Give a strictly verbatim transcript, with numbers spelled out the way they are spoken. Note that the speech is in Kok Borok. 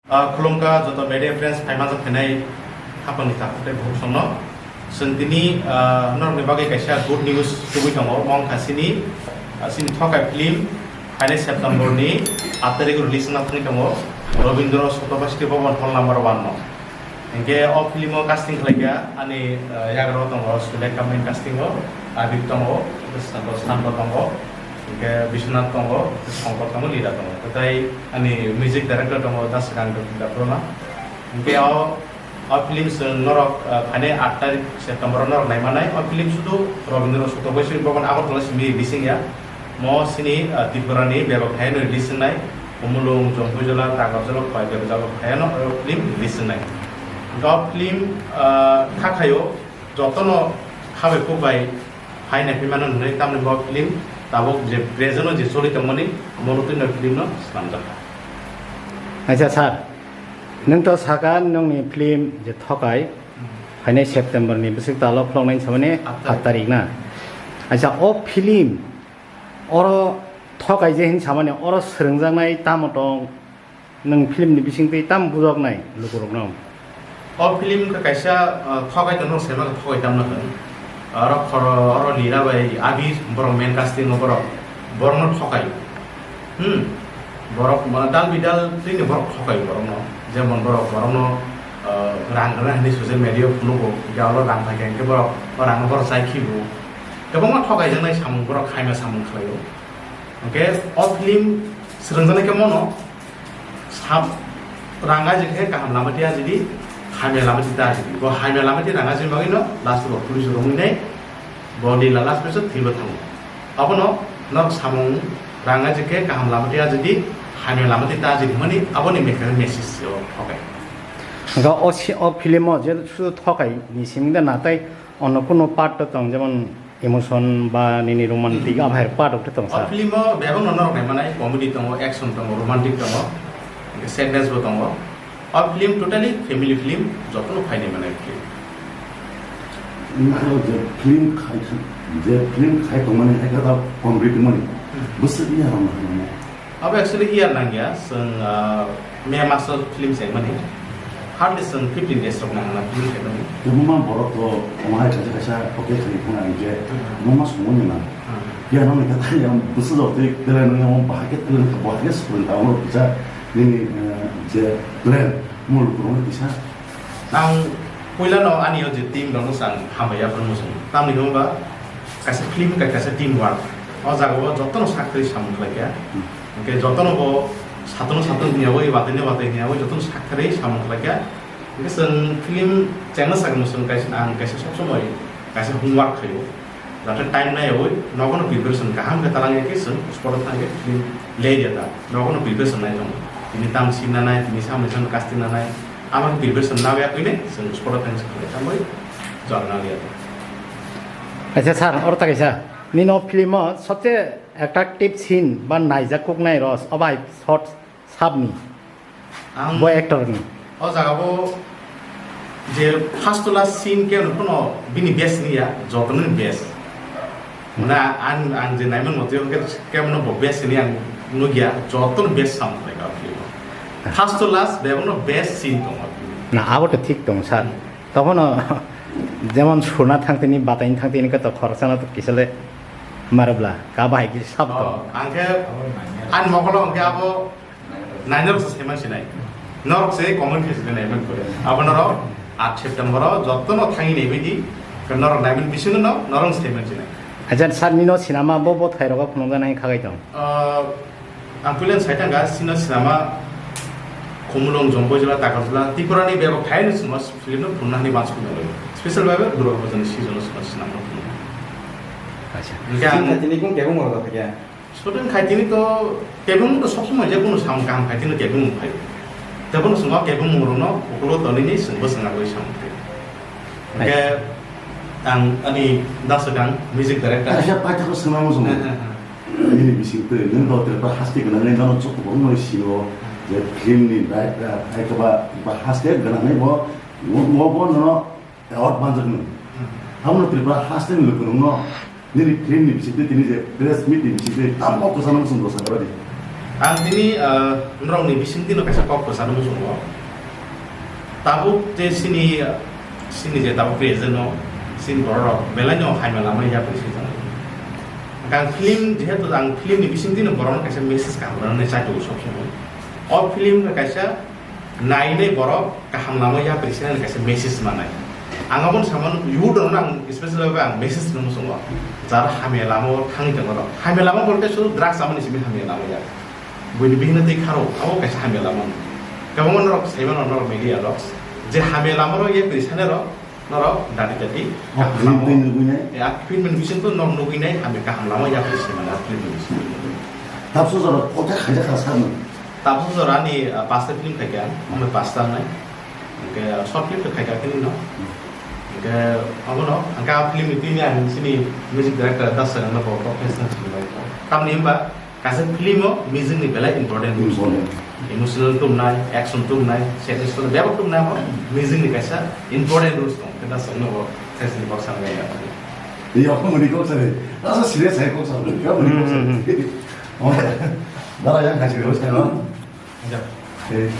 Ah, khulumkha joto media friends, phai manjak phainai hapangni takhuk tei bukhuk songno. Chwng tini, ah, norokni bagwi kaisa good news tubui tongo. Mong kha sini, ah, sini Thokai film phainai September ni aat tarikh release wngna thangwi tongo. Rabindra Sotobasti Bhavan hall number one no. Hinkhe o film o casting khlaikha ani, ah, yagra o tongo Sulekha main casting o, Abir tongo, Santo, Santo tongo, hinkhe Biswanath tongo, Shankar tongo, Lila tongo. Tei ani music director tongo Dasrang Dapurma. Hinkhe o, o film chwng norok, ah, phainai aat tarikh September o norok naimanai. O film sudu Rabindra Sotobasti Bhavan Agartala simi bising ya. Mo sini, ah, Tripura ni bebak phaiano release wngnai. Khumulwng, Jompuijala, Takarjala, Khowai bebak jago phaiano, ah, film release wngnai. Hinkhe o film, ah, kha khaio jotono khabai khukbai phai naiphai mano hwnwi, tamni bo film tabuk je present o je choli tongmani, omo rwtwi no film no swnamjak kha. Acha sir, nwng to saka nwngni film je Thokai, phainai September ni bwswk talo khuloknai samani Aat tarik. Aat tarik na. Acha o film oro Thokai je hin samani oro swrwngjaknai tamo tong? Nwng film ni bisingtwi tam bujoknai lukurokno? O film khe kaisa, ah, Thokai tongno sema khe Thokai tamno hwn. Oro khoro, oro Lira bai Abir, borok main casting o borok, borokno Thokai. Hmm. Borok, mane, dal bidal tini borok Thokai borokno. Jemon borok, borokno, ah, rang rwna hwnwi social media o phunugo, ya olo rang thai khe borok, o rang borok chai khibo. Kwbangma Thokai jaknai samung borok khaima samung khlaio. Hwnkhe o film swrwngjaknai khe mono sab rang ajik khe kaham lama twi ajidi, hamya lama twi ta ajidi. Bo hamya lama twi rang ajini bagwi no last bo police romwi nai bo ni la last pesa thwibo thango. Abono norok samung rang ajik khe kaham lama twi ajidi, hamya lama twi ta ajidi hwnmani aboni message o thokai. Hwnkhe o si-, o film o je sudu thokai ni simi da na tei ono kuno part to tong jemon emotion ba nini romantic, hmm, a bahai part of the tong. O sa film o bebak no norok nai manai, comedy tongo, action tongo, romantic tongo, sadness bo tongo. O film totally family film, jotono phai nai manai film. Naro je film khai, je film khai tongmani hai khe ta comedy tongmani. Hmm. Bwswk ya rok nai manai. Abo actually year nangya, chwng, ah, May maso film chaimani. Hardly chwng fifteen days rok nangna film chaimani. Kwbangma borok to omo hai kaisa kaisa pocket khlai phano ang je, hmm, omo ma songwi nang. Hmm. Ya nang ni kata yang bwswk jok twi kele nang omo bahai khe kele nang bahai khe swrwng ta omo kisa nini, eh, je plan mul kwrwngni kisa. Ang puilano ani o je team rokno chwng hambai yaphar muchung. Tamni hwnba kaisa film kai kaisa team work. O jagao jotono sak kwrwi samung khlai kha. Hmm. Hwnkhe jotono bo satono sato hwnyawi, watwino watwi hwnyawi jotono sak kwrwi samung khlai kha. Hwnkhe chwng film chengna sakni muchung kaisa, ang kaisa sob somoi kaisa homework khaio. Jate time naiwi nogono preparation kaham khe talangya khe chwng spot o thangkhe film lerya ta. Nogono preparation nai tongo. Tini tam scene nanai, tini samni samni casting nanai. Abo preparation nawi akwini chwng spot o thangkhe chwng khlai tangwi jor naliya ta. Acha sir, oro ta kaisa. Nini o film o sobse attractive scene ba naijak kuknai role obo hai shot sabni? Ang bo actor ni. O jaga bo je first to last scene ke no kono bini best ni ya, joto ni best. Mane ang, ang je naiman motwi ke, ke no bo best ni ang nugya, joto ni best sound like a film. First to last bebak no best scene tong. Na, abo to thik tong sir. Tokhono jemon suna thangtini, bataini thangtini khe to khoroksa no to kisale marabla, ka bahai kisa sab to. Oh, ang khe ani mokolo ang khe abo nainarok se saiman sinai. Norok se comment khe se naiman kore. Abo norok aat September o jotono thangwi naibaidi, norok naiman bisingo no norok saiman sinai. Acha sir, nino sinama bo bo thairogo phunukjaknai khagai tong. Ah, ang puilan sai thangkha, sino sinama Khumulwng, Jompuijala, Takarjala, Tripura ni bebak phaino chwngno film no phunukna hinwi uansukmani bagwi. Special bhabe Durga Puja ni season o chwngno sinama no phunuknai. Acha. Hwnkhe ang shooting khaitini kung kebeng mora kha kya? Shooting khaitini to kebeng to sob somoi je kunu samung kaham khaitini kebeng phai. Tebo no chwngno kebeng mora no ukulo tonini chwngbo chwngagwi samung khe. Hwnkhe ang ani daswk ang music director. Acha, paithakgo swnamo chwngno. He, he, he. Nini bising twi nwng do Tripura haste gwnangwi nono chukubuk wngwi sio je film ni director hai khe ba, ba haste gwnangwi bo, bo, bo nono award manjaknai. Hamono Tripura haste ni lukurokno nini film ni bising twi tini je press meet ni bising twi tamo kwchangma chwng rwchapra di. Ang tini, ah, norokni bisingtwi no kaisa kok kwcharo muchungo. Tabuk je sini, sini je tabuk present no, sini borok rok belai no hamya lama yapri swijak. Ang film, jehetu ang film ni bisingtwi no borok no kaisa message kaham rwnani chai tongo sob somoi. O film no kaisa nainai borok kaham lama yapri swijak kaisa message manai. Ang aboni samano youth rok no ang special bhabe ang message no muchungo. Jara hamya lama o thangwi tongo rok. Hamya lama bolte sudu drugs chamani simi hamya lama ya. Buini bihikno twi kharo, abo kaisa hamya lama. Kwbangma norok saimano norok media rok, je hamya lama rok ye twi sane rok, norok dati dati Oh, kaham film lama. Twi nugwi nai? Ya, film ni bising to norok nugwi nai, hamya kaham lama ya twi sane film ni bising. Tabso jora kota khaja kha sano. Tabso jora ni, ah, pasta film khaikha, amai pasta nai. Hingke short film to khaikha kini no. Hingke abo no, hingke a film ni twi ni ang sini music director Das Sarang no bo professional sini bai. Tamni himba, kaisa film o music ni belai important role. Important. Emotional tumnai, action tumnai, sadness tumnai, bebak tumnai abo music ni kaisa important role tong. Khe da song no bo, session box ang ya. Iya, aku muni kok sabe. Asa serious hai kok sabe. Kau muni kok sabe. Hmm, hmm, hmm. Oh, dara yang kasih terus kan? Ya. Eh.